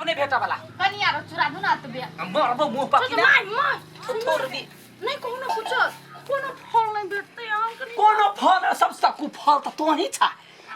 आब नहि भेटऽ वाला। कनि आरो चूड़ा दू ना तबे। मरबो मुँह पकी ना। माय माय, थोड़ दी। नहि कहू ने कुछो, कोनो फल नहि भेटतै अहाँके? कोनो फल सबसँ कुफल तऽ तोही छा।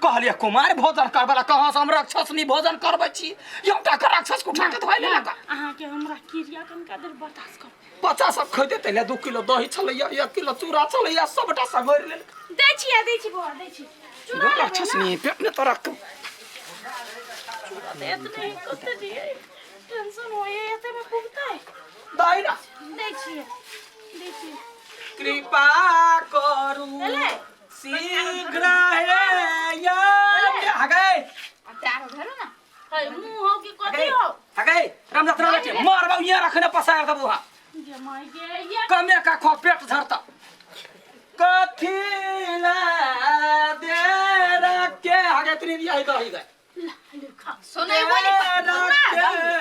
कहलिए कुमार भोजन करबै ला, कहाँ से हम राक्षसनी भोजन करबै छी? एउटा के राक्षस के उठा के धोइ लेलक। अहाँके हमरा क्रिया कनिका देर बर्दाश्त करू। बच्चा सब खैते तैले 2 किलो दही छलैया, 1 किलो चूड़ा छलैया, सबटा सगोरि लेलक। दै छी, दै छी बौआ, दै छी चूड़ा। लेबै ना? राक्षसनी पेट में तोरा चूड़ा तऽ एतने ही, कते दियै? टेंशन होइए, एते में पुगतै? दही ना। दै छियै, दै छियै। कृपा करू एलै। शीघ्र हे या हगै। चारो धरू ना। है मुँह हो कि कथी हो? हगै राम जात्रा बेटे मारबौ, यहाँ रखने पसार देबौ। हा गे माय गे, ये कमे का खो, पेट झरता। कथी ला दे रखे हगे तनी दिया है दही गए। ला ले खा। सुनै बोली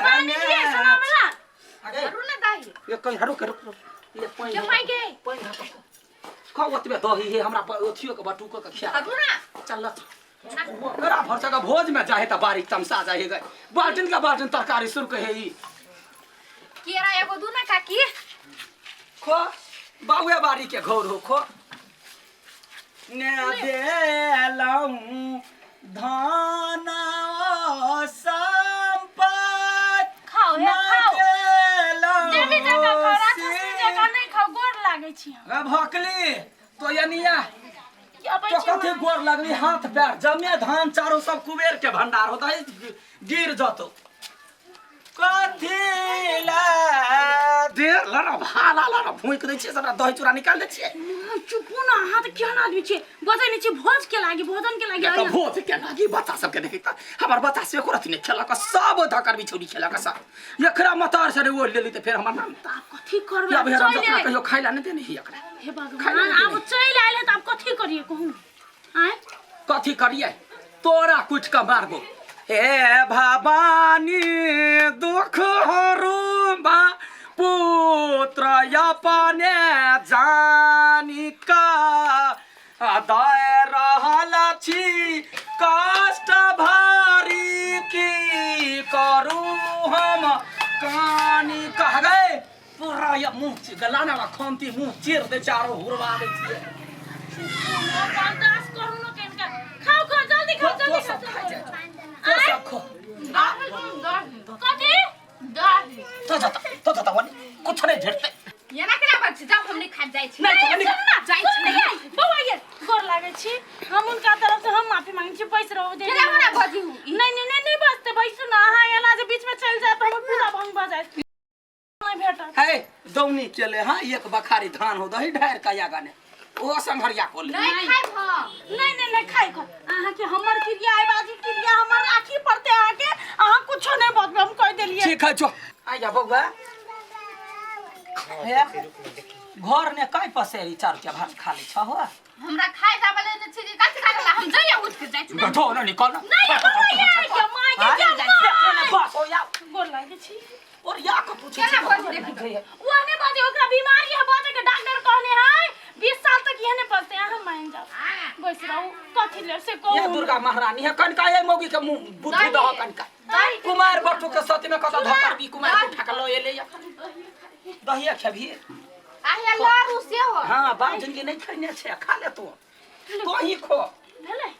पानी दिए सुनावला। हगे धरू ना दही। ये कहीं हरो के रुक रुक, ये पानी। गे माय गे। पानी धर खा, ओतबे दही है हमरा पर, ओथियो के बटुको के खिया। धरू ना। चल ओकरा भरसा का भोज में जाहे त बारीक तमसा जाहे गए, बाल्टीन का बाल्टीन तरकारी शुरू के है ई। केरा एगो दू ना काकी। खो बाबुए बारी के घोर हो, खो ने देलहुँ धन संपत। खाओ हे, ना खाओ। देलहुँ देवी जकाँ खाओ, राक्षसी जकाँ नहि खाओ। गोर लागै छी हम। रे भकली तो यनिया अबै तो छी। कथी गोर लगली? हाथ पैर जमे धान चारो सब कुबेर के भंडार होता है, गिर जतो। कथी ला देर लड़ा भाला लड़ा भूक दै छियै, सबटा दही चूड़ा निकाल दै छियै। चुपू ना, अहाँ तऽ केहन आदमी छियै, बजै नहि छियै। भोज के लागी, भोजन के लागी। तऽ भोज के लागी बच्चा सबके देखी तऽ हमर बच्चा से एको रत्ती नहि खेलक, सब धकर बिछौरी खेलक सब। एकरा मतार से ओढ़ लेली तऽ फेर हमर नाम। तऽ आब कथी करबै? या भैया राम चलि जतरा आयल। कहियो खाइ ला नहि देने ही एकरा। हे खाइ ला भगवान, नहि आब देने। चलि आयल है तऽ आब कथी करियै कहू? आँय? कथी करियै? तोरा कुटि कऽ मारबो। हे भवानी दुख हरू बा पुत्र अपने जानी का दय रहल छी कष्ट भारी, की करू हम कानी कह गए पूरा या मुँह गला ना खंती मुँह चीर दे, चारो हुरवा दै छियै। बर्दाश्त करू ना कनिका। खाओ खाओ, जल्दी खाओ, तो जल्दी सब खाओ। खाइ जाइ तो सब खो। कथी? दही। तो जता तो जता वनी कुछ नहीं भेटतै। एना केना बात छै? जाउ, हम नहि खाइ जाइ छी। नहि तो सुन ना, जाइ सुन छी। ना, ये, बौआ ये, गोर लागै छी हम। हुनका तरफ से हम माफी मांगै छी। बैस रहू जे। केना बना बजू? नहीं नहीं नहीं नहीं, बसते, बैसू ना। अहाँ एना जे बीच में चलि जायब तऽ हमर पूरा भंग भऽ जायत, नहि भेटत। है दौनी केले हाँ, एक बखारी धान हो दही ढार का या गाने ओ संघरिया को ले। नहि खाइब हम। नहीं नहीं नहीं, खाइ खो। अहाँके हमर क्रिया आइ बाजी क्रिया हमर राखी पड़तै अहाँके। अहाँ कुछो नहि बजबै, हम कहि देलियै। ठीक है, जो आ जा बौआ। हे घर ने कई पसेरी चार के भात खा ले छहो। हमरा खाइ जाबले ने छी, कथी खाइ ला? हम जइया उठ के जाइ छी। गठो न निकल ना। नहीं बौआ ये, ये माय गे, ये माय। बस हो या। गोर लागै छी। और या के पूछे केना बजै देखी? ओ नहि बजै, ओकरा बीमारी है बजै के, डॉक्टर कहने है 20 साल तक इहे नहि बजतै। अहाँ मान जाउ, बैस रहू। कथी लेल से ये कहू? दुर्गा महारानी है, कनका ये मौगी के मुंह बुद्धि दह कनका। कुमार बटू के सती में कत धकर भी कुमार को उठा के ल एले या दहिया खेबही? आ हे लारू सेहो। हाँ, बाप जिंदगी नहीं खैने छे, खा ले तू, तो ही खो। भेलै?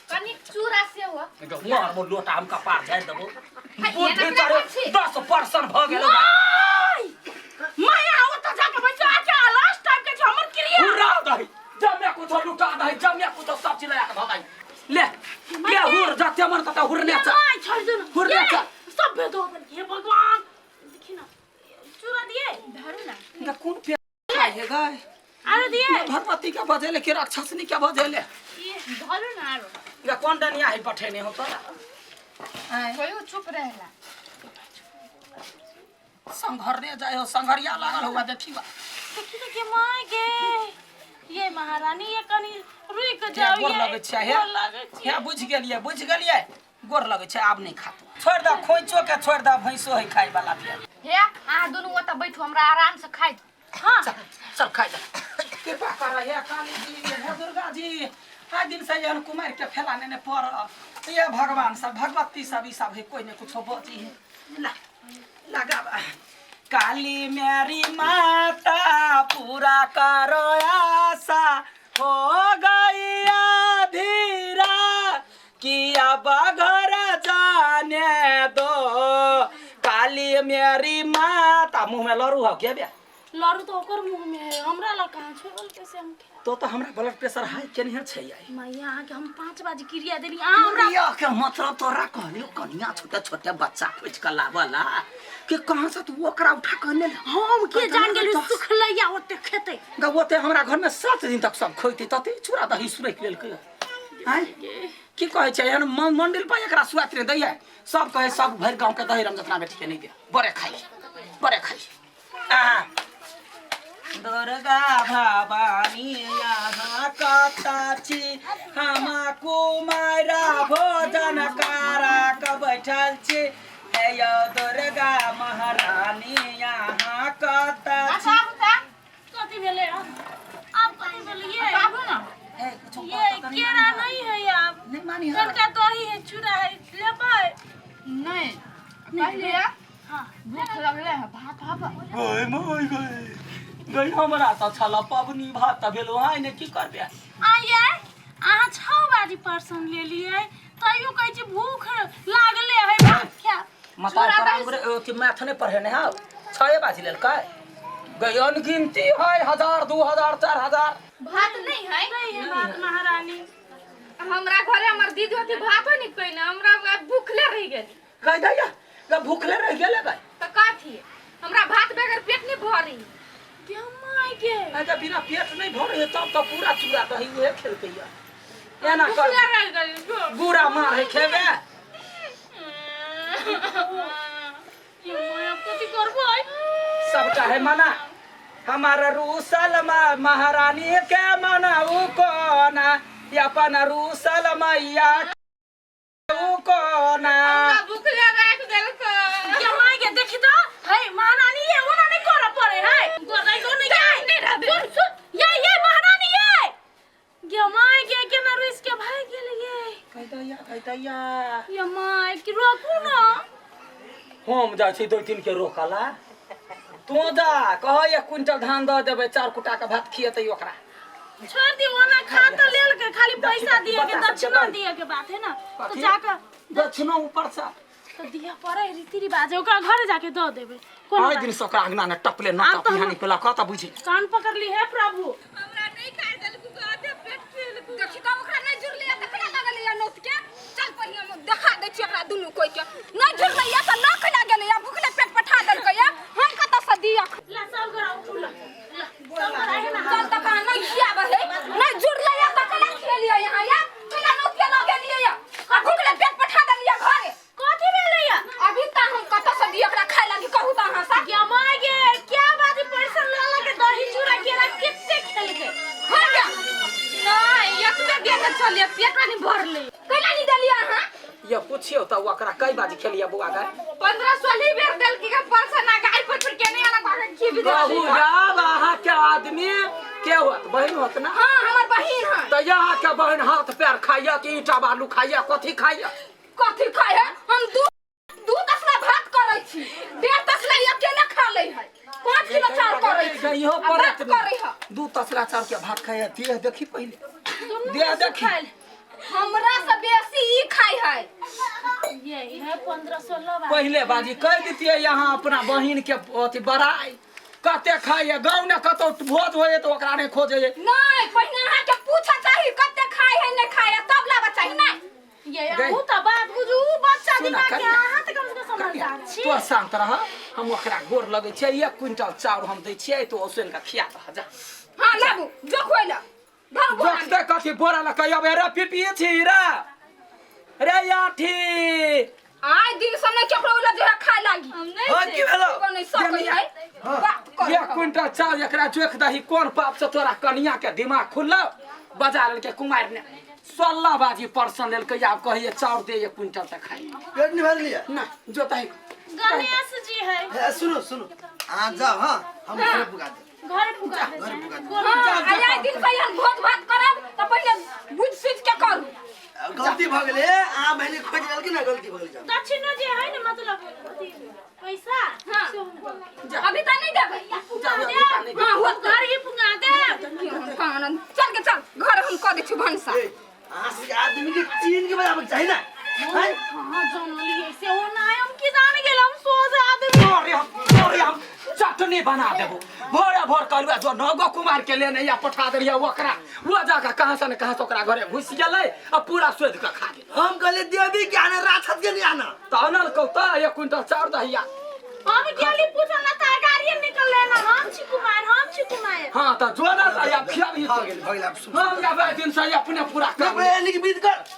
कनि चूड़ा सेहो। मार मो लोटा हम कपार झाड़ि देबो। है, बुद्धि एना तारे केना छी? 10% भ गेल। नहि माया, ओतऽ जाके बैसो। आके लास्ट टाइम के छै हमर क्रिया। हुर्रा दही जमे कुछो लुटा दही, जमे कुछो सब चीज लगा के धऽ दही। ले ले, हुर जते मन तते हुरने चल। माय, छोड़ दे ना। हुरने ये, चल। सब भेद हो गेल। हे भगवान, देखी ना, चूड़ा दिए। धरू ना। इनका कोन पे खाइ हे गए? आरो दिए। भगवती के बजेले कि राक्षसनी के बजेले? धरू ना आरो। इनका कोन डनिया है पठेने हो तोरा? कोई चुप रहेला। संघरने जाय हो, संघरिया लागल हुआ देखी बा। देखी देखी, माय गे, ये महारानी, ये कनी रुक जाओ। गोर ये लगै छै हे। गोर लागै छै। हे, बुझि गेलियै, बुझि गेलियै, गोर लगै छै। आब नहि खातो, छोड़ि दऽ खोइचो के, छोड़ि दऽ, भैंसो है खाय वाला फेर। हे, अहाँ दुनू ओतऽ बैठू, हमरा आराम से खाइ। हाँ चल चल, खाइ जा। कृपा कर हे काली जी, हे दुर्गा जी, आइ दिन से एहन कुमारि के फैला नेने पड़ ये भगवान सब भगवती सब ई सब है कोई ने कुछो बची है ला लगा काली मेरी माता पूरा करो आशा हो गई अधीरा कि अब घर जाने दो काली मेरी माता। मुँह में लड़ू हो क्या बे? लड़ू तो ओकर मुंह में है, हमरा लग कहाँ छोड़ल कैसे हम खाएब? तो तो हमरा ब्लड प्रेशर हाई केनहे छै आई। मैया अहाँके हम 5 बाजी क्रिया देली, अहाँ हमरा क्रिया के मतलब तोरा कहलियो कनिया छोटे छोटे बच्चा खोज के लावला कि कहाँ से तू ओकरा उठा के ले। हम के जान गेली सुखलैया ओते खेतै। ग ओते हमरा घर में 7 दिन तक सब खोइते तते चूड़ा दही सुरैक लेलकै। आँय की कहै छै एहन मंडिल पर एकरा सुआत नहि दैए, सब कहै सब भरि गाँव के दही रमजतना बेटी के नहि दे, बड़े खाइ बड़े खाइ। आ दुर्गा भवानी यहाँ कतऽ छी, हम कुमारा भोजन करा के बैठल छी। हे यौ दुर्गा महारानी यहाँ कतऽ छी। कथी भेलै आब? कथी भेलै ये? आबू ना। हे कुछो ये केरा नहीं है आब? नहीं मानी है। कनका दही है चूड़ा है लेबै? नहीं पहले हाँ भूख लगले है, भात हब। गई मई गई गई हमरा तऽ छल पबनी भात तऽ भेलो हाय ने की करबे। आइए अहाँ 6 बाजी परसन लेलियै तैयो कहै छी भूख लागले है भात खायब। माता तोरा अंग्रे अथी मैथ नहि पढ़ेने हौ? 6 बाजी लेलकै गई अनगिनती है 1000 2000 4000। भात नहीं है? नहीं है भात महारानी। हमरा घरे हमर दीदी होती भातो नहीं कइने, हमरा भूखले रह गेली। कह दैया ग भूखले रह गेले गई। त कथी हमरा भात बगैर पेट नहीं भरी। के माय के अच्छा बिना पेट नहीं भरे तब तो पूरा चूड़ा दही उहे खेलकै या एना कर भूखले रह गेली। गुड़ा मार है खेबे। ये माय अब कथी करबै? सबटा है मना हमारा रूसल महारानी के मना उ कोना अपन रूसल मैया उ कोना। हमरा भूखले राख देलकै। के माय के देखी तो है महारानी ये ओना नहीं करऽ पड़े है गोरई को नहीं जाए नहीं रहबे। सुन सुन ये ये महारानी ये गे माय के केना रुस के भाग गेलियै। कह दैया कह दैया ये माय की रोकू ना। हम जाइ छी 2 दिन के रोकला तू जा कह 1 क्विंटल धान दऽ देबै 4 कुटा के भात खिएतै ओकरा। छोड़ दी ओना खा तो लेल के खाली पैसा दिए के दक्षिणा दिए के बात है ना तो जाकर दक्षिणा ऊपर से तो दिया पड़े रीति रिवाज ओकरा घरे जाके दऽ देबै। कोनो आइ बात दिन से ओकरा अंगना ने टपले न आब तो टपिहानी पेला कत बुझी कान पकड़ ली है प्रभु। हमरा नहीं खाए देलकू गाते पेट खेलकू। देखी त ओकरा नहीं जुड़ले त केना लगले या नोत के। चल पहिने हम देखा दै छी एकरा दुनू कोई के नहीं जुड़ले या त न खिला गेले या भूखले पेट पठा देलकै या हम कत से दिया। ला सब गोरा उठू ला ला सब गोरा है ना। चल त कहाँ नहीं खियाबे है नहीं जुड़ले या त केना खेलिए यहाँ या केना नोत के लगे लिए या आ भूखले पेट पठा देलिए घरे। कथी भेलै या? अभी त हम कत से दिया एकरा खाए लागी कहू त अहाँ से। क्या माय गे क्या बात पैसा ला ला के दही चूड़ा केरा कितने खेलके। हां क्या नहीं एक दे के चलिए पेट नहीं भरले। कैला नहीं देलिए अहाँ? ये पूछियो त ओकरा कई बाजी खेलिए बौआ गए? 15-16 बेर देलकी के परसा ना गाय पर पर के नहीं आना बाकी खी भी कहू देलकी। जाब अहाँ के आदमी के होत बहिन होत ना? हां हमर बहिन है। त यहाँ के बहिन हाथ पैर खाइया कि ईटा बालू खाइया कथी खाइया? कथी खाइ है? हम दू तसला भात करै छी, 1.5 तसला अकेले खा लै है, 5 किलो चाउर करै छी। इहो आ पड़त भात करै है। 2 तसला चाउर के भात खाइया देह देखी पहिले देह देखी। हमरा से बेसी ई खाइ है। ये है 15-16 बार पहिले बाजी कह दितियै यहाँ अपना बहिन के अथी बड़ाई कते खाइए गाँव ने कतौ भोज होइए तऽ ओकरा नहि खोजैए। नहीं पहिने अहाँ के पूछा चाही कते खाइ है नहीं खाइ है तब लाबऽ चाही। नहीं ये उ त बात बुझू उ बच्चा सुना, दिमाग के कनिया। अहाँ त कम से कम समझदार छी। तो शांत रह हम ओकरा गोर लगै छियै 1 क्विंटल चाउर हम दै छियै तो उसैन के खिया दह जा। हां लाबू जो खोइला धर बोरा में। जोखते कथी बोरा लऽ के अबै रे पिपी छी रे रे याठी। आइ दिन से नहीं केकरो उला जे खाए लागी। हम नहीं हाँ, की भेलौ? नहीं सकै है बात कर। 1 क्विंटल चाउर एकरा जोख दही कोन पाप से तोरा कनिया के दिमाग खुललौ? बजा लेलकै कुमारि ने 16 बाजी परसन लेलकै आब कहैए चाउर दे 1 क्विंटल तक खाइ। पेट नहीं भर लिया? ना जोतही। गणेश जी है। हे, सुनो सुनो आ जाओ। हाँ हम घर पुगा दे। घरे पुगा दे घरे पुगा दे। हाँ, आ आइ दिन से एहन भोज भात करब तऽ पहिले बुझि सुझि के करू। गलती भऽ गेलै, अहाँ बहिनी खोजि लेलखिन ने, गलती भऽ गेलै। जाउ। दक्षिणो जे है ने, मतलब अथी पैसा। हाँ। से हुनको। अभी तऽ नहि देबै। पुगा जा, दे। अभी तऽ नहि। हाँ, होत। घर ही पुगा दे। चल के चल, घर हम कऽ दै छी भनसा। ए, अहाँ सबके आदमी के चीन के बजाबे के चाही ने, हैं? कहाँ जानलियै से ओ नहि, हम की जान गेल, हम सोझ आदमी। तोरे हम, तोरे हम चटनी बना देबो। भोरे भोर कहलु जो नगो कुमार के लेने या पठा देलियै ओकरा, वो जाके कहाँ से ने कहाँ से ओकरा घरे घुसि गेलै आ पूरा शोधि कऽ खा गेलै। हम कहलियै देवी के आना, राक्षस के नहीं आना। तऽ अनल कहू तऽ 1 क्विंटल चाउर दहिया। हम गेली पूछल ना तऽ गाड़िए निकल लेना, हम छी कुमार, हम छी कुमार। हाँ तऽ जो ना तऽ आब खियाबी। भऽ गेल, भऽ गेल, आब सुन। हम जाबै दिन से अपने पूरा नहीं, कर। एनी के विध कर।